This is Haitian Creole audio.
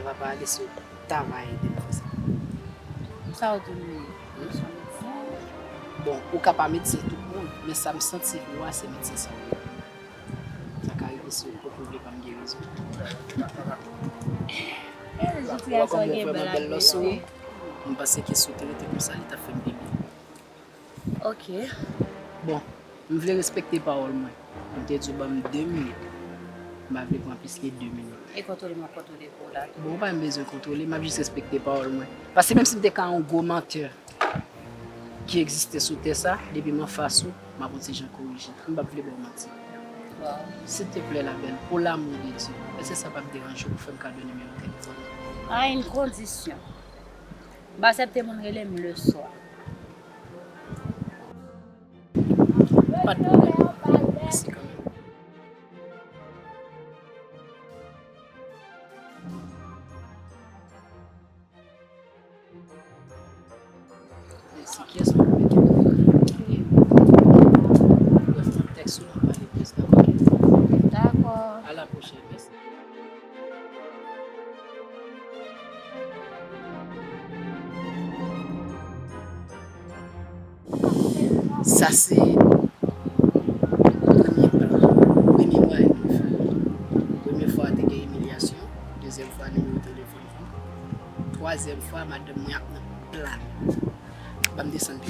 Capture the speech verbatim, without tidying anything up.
Papa Alisson ta va ede m fè sa. Sa w di m li? Ou se yon medsen? Bon, ou ka pa medsen tout moun, men sa m santi pou ou a se medsen sa w ye. Sa ka rive si ou poko vle ban m gerizon. Ou wè kòman ou gen bèl apetye. M panse ke si w te rete konsa, li t ap fè m pi byen. Ok. Bon, m vle respekte pawòl mwen. M te di w ban m de minit. M pa vle pran plis ke de minit. E kontwole mwen kontwole pou w la. Bon, ou pa menm bezwen kontwole, m ap jis respekte pawòl mwen. Paske menm si m te ka yon gwo mantè ki egziste sou tè sa, depi m anfas ou, m ap yon ti jan korije. M p ap vle ba w manti. Wow. Silteplè, la belle, pour l'amour de Dieu, èske sa p ap deranje w pou fè m kado nimewo telefòn ou? A yon kondisyon. M pa aksepte moun rele m leswa. Pa de pwoblèm. Mèsi kanmenm. Mèsi. Kiyès mwen mete pou mwen? Brèf, nan tèks ou nan pale plis, dakò? Dakò. A la pwochèn, mèsi. Sa se premye plan, premye mwayen nou fè. Premye fwa te gen imilyasyon, dezyèm fwa nimewo telefòn, twazyèm fwa madanm mwen ap nan plan. Ban m desann pi